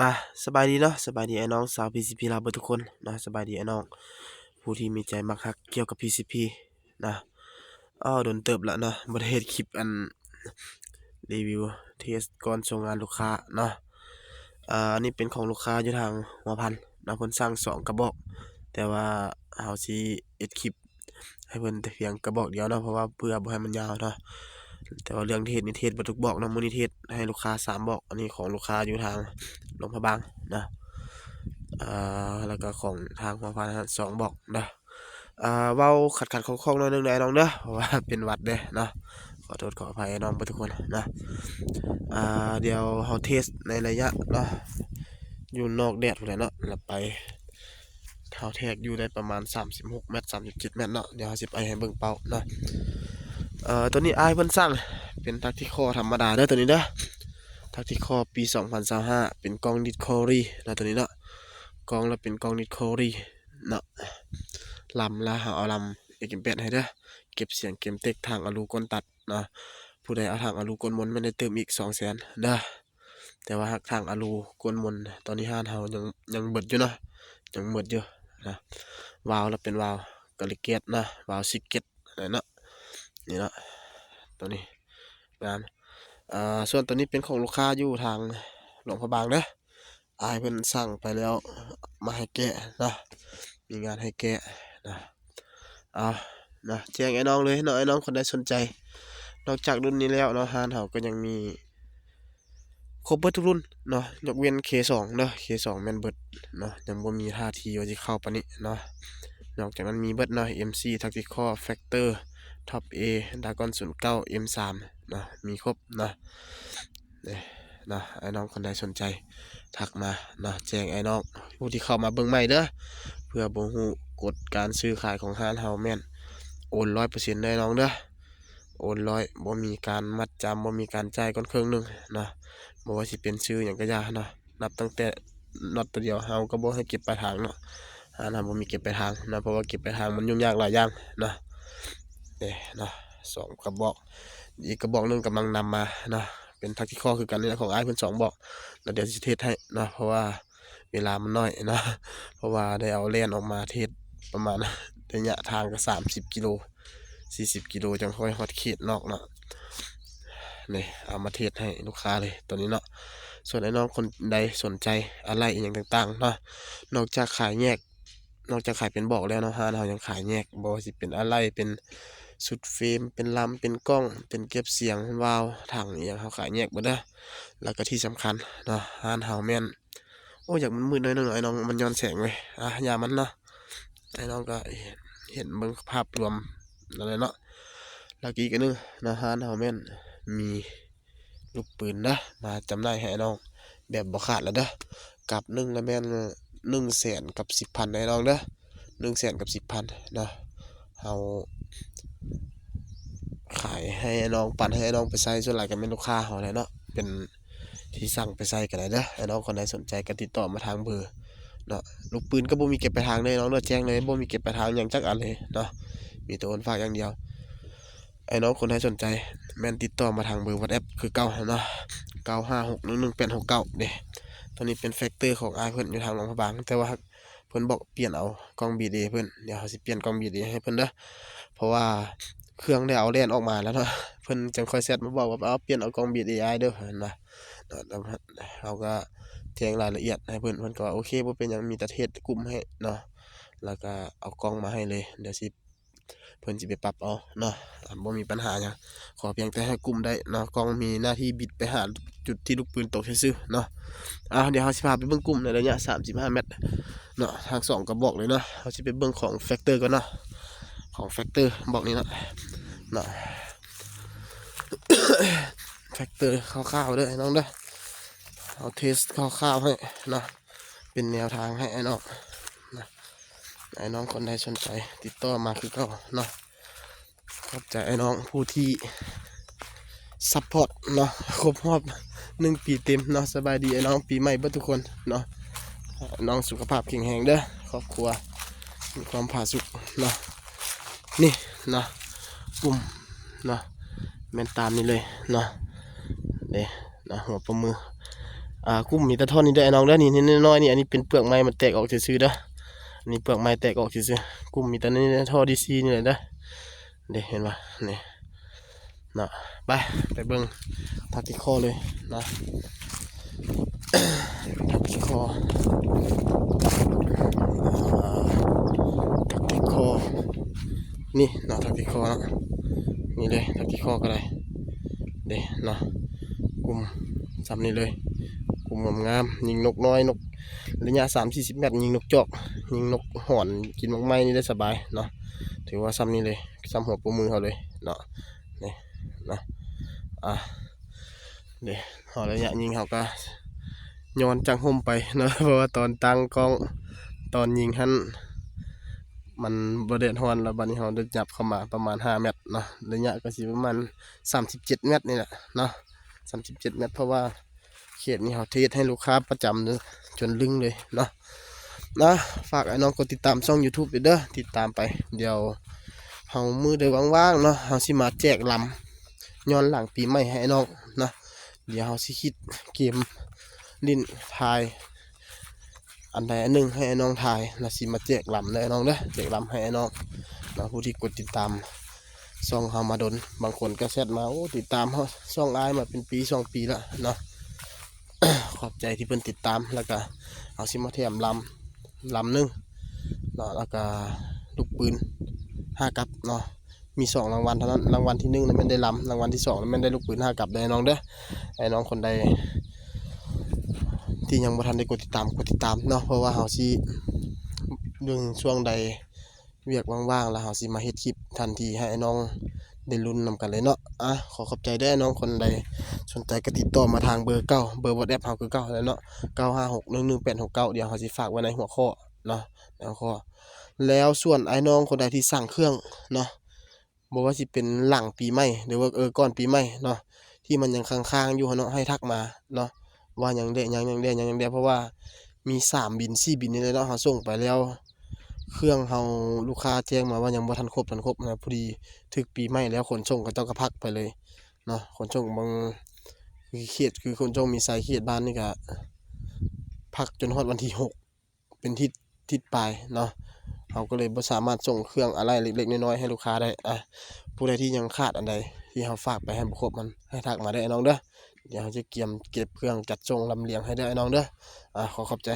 ມາ ສະບາຍດີເນາະ ສະບາຍດີອ້າຍນ້ອງຊາວ PCP ລາວເບິດທຸກຄົນເນາະ ສະບາຍດີອ້າຍນ້ອງຜູ້ທີ່ມີໃຈມັກຮັກກ່ຽວກັບ PCP ນະ. ອ້າວ ດົນເຕີບລະເນາະ ບໍ່ໄດ້ເຮັດຄລິບອັນ ຣີວິວເທສກ່ອນສົ່ງງານລູກຄ້າເນາະ. ອາ ອັນນີ້ເປັນຂອງລູກຄ້າຢູ່ທາງຫົວພັນເນາະ ເພິ່ນສັ່ງສອງກະບອກ ແຕ່ວ່າເຮົາຊິເຮັດຄລິບ ໃຫ້ເພິ່ນແຕ່ພຽງກະບອກດຽວເນາະ ເພາະວ່າເພື່ອບໍ່ໃຫ້ມັນຍາວເນາະ. ແຕ່ວ່າເລື່ອງເທສນີ້ເທສເບິດທຸກບອກເນາະ ມື້ນີ້ເທສໃຫ້ລູກຄ້າສາມບອກ. ອັນນີ້ຂອງລູກຄ້າຢູ່ທາງຫຼວງພະບາງເນາະ ອາ ແລ້ວກໍຂອງທາງຫົວພັນສອງບອກເນາະ. ອາ ເວົ້າຂັດໆຂ້ອງໆໜ້ອຍໜຶ່ງເດີອ້າຍນ້ອງເດີ ເພາະວ່າເປັນຫວັດເດ້ເນາະ ຂໍໂທດຂໍອະໄພອ້າຍນ້ອງເບິດທຸກຄົນເນາະ. ອາ ດຽວເຮົາເທສໃນໄລຍະເນາະ ຢູ່ນອກແດດພຸ້ນແຫຼະເນາະ ແລ້ວໄປ ເຮົາແທກຢູ່ໄດ້ປະມານສາມສິບຫົກແມັດ ສາມສິບເຈັດແມັດເນາະ. ດຽວເຮົາຊິໄປໃຫ້ເບິ່ງເປົ້າເນາະ. ເອີ ໂຕນີ້ອ້າຍເພິ່ນສັ່ງເປັນທັກຕິຄໍທຳມະດາເດີ ໂຕນີ້ເດີ ທັກຕິຄໍປີສອງພັນຊາວຫ້າ ເປັນກ້ອງດິດຄໍຣີເນາະ ໂຕນີ້ເນາະ. ກ້ອງລະເປັນກ້ອງດິດຄໍຣີເນາະ ລຳລະເຮົາເອົາລຳ ເອັມແປດ ໃຫ້ເດີ ເກັບສຽງເກັມເຕັກ ຖັງອາລູກົ້ນຕັດເນາະ. ຜູ້ໃດເອົາຖັງອາລູກົ້ນມົນແມ່ນໄດ້ຕື່ມອີກສອງແສນເດີ. ແຕ່ວ່າຫາກຖັງອາລູກົ້ນມົນ ຕອນນີ້ຮ້ານເຮົາຍັງ ຍັງເບິດຢູ່ເນາະ ຍັງເບິດຢູ່ນະ. ວາວລະເປັນວາວກາລິເກດນະ ວາວຊິກເກັດເນາະ ນີ້ເນາະ ໂຕນີ້ງາມ. ເອີ ສ່ວນໂຕນີ້ເປັນຂອງລູກຄ້າຢູ່ທາງຫຼວງພະບາງເດີ ອ້າຍເພິ່ນສັ່ງໄປແລ້ວ ມາໃຫ້ແກະເນາະ ມີງານໃຫ້ແກະນະ. ເອົານະ ແຈ້ງອ້າຍນ້ອງເລີຍເນາະ ອ້າຍນ້ອງຄົນໃດສົນໃຈ. ນອກຈາກລຸ້ນນີ້ແລ້ວເນາະ ຮ້ານເຮົາກໍຍັງມີຄົບເບິດທຸກລຸ້ນເນາະ ຍົກເວັ້ນເຄສອງເດີ ເຄສອງແມ່ນເບິດເນາະ ຍັງບໍ່ມີທ່າທີວ່າຊິເຂົ້າປານນີ້ເນາະ. ນອກຈາກນັ້ນມີເບິດເນາະ ເອັມສີ່ ທັກຕິຄໍ ແຟັກເຕີ ທັອບເອ ດຣາກອນສູນເກົ້າ ເອັມສາມເນາະ ມີຄົບເນາະ. ເນາະ ອ້າຍນ້ອງຄົນໃດສົນໃຈທັກມາເນາະ ແຈ້ງອ້າຍນ້ອງຜູ້ທີ່ເຂົ້າມາເບິ່ງໃໝ່ເດີ. ເພື່ອບໍ່ຮູ້ກົດການຊື້ຂາຍຂອງຮ້ານເຮົາແມ່ນໂອນຮ້ອຍເປີເຊັນເດີນ້ອງເດີ ໂອນຮ້ອຍ ບໍ່ມີການມັດຈຳ ບໍ່ມີການຈ່າຍກ່ອນເຄິ່ງໜຶ່ງເນາະ. ບໍ່ວ່າຊິເປັນຊື້ຫຍັງກະຢ່າເນາະ ນັບຕັ້ງແຕ່ນັອດຕົວດຽວ ເຮົາກໍບໍ່ໃຫ້ເກັບປາຍທາງເນາະ ຮ້ານເຮົາບໍ່ມີເກັບປາຍທາງເນາະ ເພາະວ່າເກັບປາຍທາງມັນຫຍຸ້ງຍາກຫຼາຍຢ່າງເນາະ. ເດ້ເນາະ ສອງກະບອກ ອີກກະບອກໜຶ່ງກຳລັງນຳມາເນາະ ເປັນທັກຕິຄໍຄືກັນນີ້ແຫຼະ ຂອງອ້າຍເພິ່ນສອງບອກ ແລ້ວດຽວຊິເທສໃຫ້ເນາະ ເພາະວ່າເວລາມັນໜ້ອຍເນາະ ເພາະວ່າໄດ້ເອົາແລ່ນອອກມາເທສປະມານໄລຍະທາງກະສາມສິບກິໂລ ສີ່ສິບກິໂລ ຈັ່ງຄ່ອຍຮອດເຂດນອກເນາະ. ນີ້ເອົາມາເທສໃຫ້ລູກຄ້າເລີຍໂຕນີ້ເນາະ. ສ່ວນອ້າຍນ້ອງຄົນໃດສົນໃຈອາໄຫຼ່ອີ່ຫຍັງຕ່າງໆເນາະ ນອກຈາກຂາຍແຍກ ນອກຈາກຂາຍເປັນບອກແລ້ວເນາະ ຮ້ານເຮົາຍັງຂາຍແຍກ ບໍ່ວ່າຊິເປັນອາໄຫຼ່ ເປັນຊຸດເຟມ ເປັນລຳ ເປັນກ້ອງ ເປັນເກັບສຽງ ວາວ ຖັງອີ່ຫຍັງ ເຮົາຂາຍແຍກເບິດເດີ. ແລ້ວກະທີ່ສຳຄັນເນາະ ຮ້ານເຮົາແມ່ນ ໂອ້ ຢາກມັນມືດໜ້ອຍໜຶ່ງ ອ້າຍນ້ອງ ມັນຍ້ອນແສງເວີຍ ອາ ຢ່າມັນເນາະ ອ້າຍນ້ອງກະເຫັນເບິ່ງພາບລວມນັ້ນແຫຼະເນາະ. ແລ້ວກະອີກອັນໜຶ່ງເນາະ ຮ້ານເຮົາແມ່ນມີ ລູກປືນເດີ ມາຈຳໜ່າຍໃຫ້ອ້າຍນ້ອງແບບບໍ່ຂາດລະເດີ. ກັບໜຶ່ງລະແມ່ນໜຶ່ງແສນກັບສິບພັນເດີອ້າຍນ້ອງເດີ ໜຶ່ງແສນກັບສິບພັນເນາະ. ເຮົາຂາຍໃຫ້ອ້າຍນ້ອງ ປັນໃຫ້ອ້າຍນ້ອງໄປໃຊ້ ສ່ວນຫຼາຍກະແມ່ນລູກຄ້າເຮົາແຫຼະເນາະ ເປັນທີ່ສັ່ງໄປໃຊ້ກະໄດ້ເດີ. ອ້າຍນ້ອງຄົນໃດສົນໃຈກະຕິດຕໍ່ມາທາງເບີເນາະ. ລູກປືນກະບໍ່ມີເກັບປາຍທາງເດີອ້າຍນ້ອງເດີ ແຈ້ງເລີຍ ບໍ່ມີເກັບປາຍທາງຫຍັງຈັກອັນເລີຍເນາະ ມີແຕ່ໂອນຝາກຢ່າງດຽວ. ອ້າຍນ້ອງຄົນໃດສົນໃຈແມ່ນຕິດຕໍ່ມາທາງເບີວັອດແອັບຄືເກົ່າຫັ້ນເນາະ ເກົ້າຫ້າຫົກໜຶ່ງໜຶ່ງແປດຫົກເກົ້າເດ້. ໂຕນີ້ເປັນແຟັກເຕີຂອງອ້າຍເພິ່ນຢູ່ທາງຫຼວງພະບາງ ແຕ່ວ່າເພິ່ນບອກປ່ຽນເອົາກ້ອງບີເອເພິ່ນ ດຽວເຮົາຊິປ່ຽນກ້ອງບີເອໃຫ້ເພິ່ນເດີ ເພາະວ່າເຄື່ອງໄດ້ເອົາແລ່ນອອກມາແລ້ວເນາະ. ເພິ່ນຈັ່ງຄ່ອຍແຊັດມາບອກວ່າ ເອົາ ປ່ຽນເອົາກ້ອງບີເອອ້າຍເດີ ຫັ້ນນະ. ເຮົາກະແຈ້ງລາຍລະອຽດໃຫ້ເພິ່ນ ເພິ່ນກະວ່າ ໂອເຄ ບໍ່ເປັນຫຍັງ ມີແຕ່ເທສກຸ້ມໃຫ້ເນາະ ແລ້ວກະເອົາກ້ອງມາໃຫ້ເລີຍ ດຽວຊິ ເພິ່ນຊິໄປປັບເອົາເນາະ ບໍ່ມີປັນຫາຫຍັງ. ຂໍພຽງແຕ່ໃຫ້ກຸ້ມໄດ້ເນາະ ກ້ອງມີໜ້າທີ່ບິດໄປຫາຈຸດທີ່ລູກປືນຕົກຊື່ໆເນາະ. ເອົາ ດຽວເຮົາຊິພາໄປເບິ່ງກຸ້ມໃນໄລຍະສາມສິບຫ້າແມັດເນາະ ທັງສອງກະບອກເລີຍເນາະ. ເຮົາຊິໄປເບິ່ງຂອງແຟັກເຕີກ່ອນເນາະ ຂອງແຟັກເຕີບອກນີ້ເນາະ ເນາະ ແຟັກເຕີຄ່າວໆເດີນ້ອງເດີ ເຮົາເທສຄ່າວໆໃຫ້ເນາະ ເປັນແນວທາງໃຫ້ອ້າຍນ້ອງນະ. ອ້າຍນ້ອງຄົນໃດສົນໃຈຕິດຕໍ່ມາຄືເກົ່າເນາະ. ຂອບໃຈອ້າຍນ້ອງຜູ້ທີ່ຊັບພອດເນາະ ຄົບຮອບໜຶ່ງປີເຕັມເນາະ. ສະບາຍດີອ້າຍນ້ອງ ປີໃໝ່ເບິດທຸກຄົນເນາະ. ນ້ອງສຸຂະພາບແຂງແຮງເດີ ຄອບຄົວມີຄວາມຜາສຸກເນາະ. ນີ້ເນາະ ກຸ່ມເນາະ ແມ່ນຕາມນີ້ເລີຍເນາະ ເດ້ເນາະ ຫົວປະມື ອ່າ ກຸ່ມມີແຕ່ທ່ອນນີ້ເດີ ອ້າຍນ້ອງເດີ. ນີ້ ນີ້ນ້ອຍໆນີ້ ອັນນີ້ເປັນເປືອກໄມ້ມັນແຕກອອກຊື່ໆເດີ. ອັນນີ້ເປືອກໄມ້ແຕກອອກຊື່ໆ. ກຸ່ມມີແຕ່ໃນ ໃນທໍ່ ດີຊີ ນີ້ແຫຼະເດີ. ເດ້ ເຫັນບໍ່ ນີ້ເນາະ. ໄປ ໄປເບິ່ງ tactical ເລີຍເນາະ. tactical ອ່າ tactical ນີ້ເນາະ tactical ເນາະ. ນີ້ເລີຍ tactical ກໍໄດ້ເດ້ເນາະ. ກຸ່ມສ່ຳນີ້ເລີຍ ກຸ່ມງາມໆ ຍິງນົກນ້ອຍ ນົກໄລຍະສາມສີ່ສິບແມັດ ຍິງນົກຈອກ ຍິງນົກຫອນ ກິນໝາກໄມ້ນີ້ໄດ້ສະບາຍເນາະ. ຖືວ່າສ່ຳນີ້ເລີຍ ສ່ຳຫົວໂປ້ມືເຮົາເລີຍເນາະ. ນີ້ເນາະ ອ່າ ເດ້ ເຮົາໄລຍະຍິງເຮົາກໍຍ້ອນຈາກຮົ່ມໄປເນາະ ເພາະວ່າຕອນຕັ້ງກ້ອງ ຕອນຍິງຫັ້ນ ມັນບໍ່ແດດຮ້ອນ ແລ້ວບັດນີ້ເຮົາໄດ້ຫຍັບເຂົ້າມາປະມານຫ້າແມັດເນາະ. ໄລຍະກໍຊິປະມານສາມສິບເຈັດແມັດນີ້ແຫຼະເນາະ ສາມສິບເຈັດແມັດ ເພາະວ່າເຂດນີ້ເຮົາເທດໃຫ້ລູກຄ້າປະຈຳເລີຍ ຈົນລຶ້ງເລີຍເນາະ. ນະ ຝາກອ້າຍນ້ອງກົດຕິດຕາມຊ່ອງ YouTube ເດີ ຕິດຕາມໄປ. ດຽວເຮົາມື້ໃດວ່າງໆເນາະ ເຮົາຊິມາແຈກລຳ ຍ້ອນຫຼັງປີໃໝ່ໃຫ້ອ້າຍນ້ອງເນາະ. ດຽວເຮົາຊິຄິດເກມຫຼິ້ນທາຍ ອັນໃດອັນໜຶ່ງໃຫ້ອ້າຍນ້ອງທາຍ ແລ້ວຊິມາແຈກລຳເດີອ້າຍນ້ອງເດີ ແຈກລຳໃຫ້ອ້າຍນ້ອງເນາະ. ຜູ້ທີ່ກົດຕິດຕາມຊ່ອງເຮົາມາດົນ ບາງຄົນກໍແຊັດມາ ໂອ້ ຕິດຕາມເຮົາ ຊ່ອງອ້າຍມາເປັນປີສອງປີແລ້ວເນາະ. ຂອບໃຈທີ່ເພິ່ນຕິດຕາມ ແລ້ວກໍເຮົາຊິມາແຖມລຳ ລຳໜຶ່ງເນາະ ແລ້ວກໍລູກປືນຫ້າກັບເນາະ. ມີສອງລາງວັນເທົ່ານັ້ນ ລາງວັນທີໜຶ່ງນະແມ່ນໄດ້ລຳ ລາງວັນທີສອງນະແມ່ນໄດ້ລູກປືນຫ້າກັບເດີອ້າຍນ້ອງເດີ. ອ້າຍນ້ອງຄົນໃດທີ່ຍັງບໍ່ທັນໄດ້ກົດຕິດຕາມ ກົດຕິດຕາມເນາະ ເພາະວ່າເຮົາຊິເບິ່ງຊ່ວງໃດວຽກວ່າງໆ ແລ້ວເຮົາຊິມາເຮັດຄລິບທັນທີໃຫ້ອ້າຍນ້ອງໄດ້ລຸ້ນນຳກັນເລີຍເນາະ. ອ່າ ຂໍຂອບໃຈເດີອ້າຍນ້ອງຄົນໃດສົນໃຈກໍຕິດຕໍ່ມາທາງເບີເກົ່າ ເບີ WhatsApp ເຮົາຄືເກົ່າຫັ້ນແຫຼະເນາະ ເກົ້າຫ້າຫົກໜຶ່ງໜຶ່ງແປດຫົກເກົ້າ. ດຽວເຮົາຊິຝາກໄວ້ໃນຫົວຂໍ້ເນາະ ໃນຫົວຂໍ້. ແລ້ວສ່ວນອ້າຍນ້ອງຄົນໃດທີ່ສັ່ງເຄື່ອງເນາະ ບໍ່ວ່າຊິເປັນຫຼັງປີໃໝ່ ຫຼືວ່າ ເອີ ກ່ອນປີໃໝ່ເນາະ ທີ່ມັນຍັງຄ້າງໆຢູ່ຫັ້ນເນາະ ໃຫ້ທັກມາເນາະ ວ່າຫຍັງແດ່ ຫຍັງແດ່ ຫຍັງແດ່ ເພາະວ່າມີສາມບິນສີ່ບິນນີ້ແຫຼະເນາະ ເຮົາສົ່ງໄປແລ້ວ ເຄື່ອງເຮົາ ລູກຄ້າແຈ້ງມາວ່າຍັງບໍ່ທັນຄົບ ທັນຄົບນະ. ພໍດີຖືກປີໃໝ່ແລ້ວ ຂົນສົ່ງເຂົາເຈົ້າກໍພັກໄປເລີຍເນາະ. ຂົນສົ່ງບາງເຂດ ຄືຂົນສົ່ງມີໄຊເຂດບ້ານນີ້ກໍພັກຈົນຮອດວັນທີຫົກ ເປັນທິດ ທິດປາຍເນາະ ເຮົາກໍເລີຍບໍ່ສາມາດສົ່ງເຄື່ອງອາໄຫຼ່ເລັກໆນ້ອຍໆໃຫ້ລູກຄ້າໄດ້. ອ່າ ຜູ້ໃດທີ່ຍັງຂາດອັນໃດທີ່ເຮົາຝາກໄປໃຫ້ບໍ່ຄົບ ມັນໃຫ້ທັກມາເດີອ້າຍນ້ອງເດີ. ດຽວເຮົາຈະກຽມເກັບເຄື່ອງຈັດສົ່ງລຳລຽງໃຫ້ເດີອ້າຍນ້ອງເດີ. ອ່າ ຂໍຂອບໃຈ.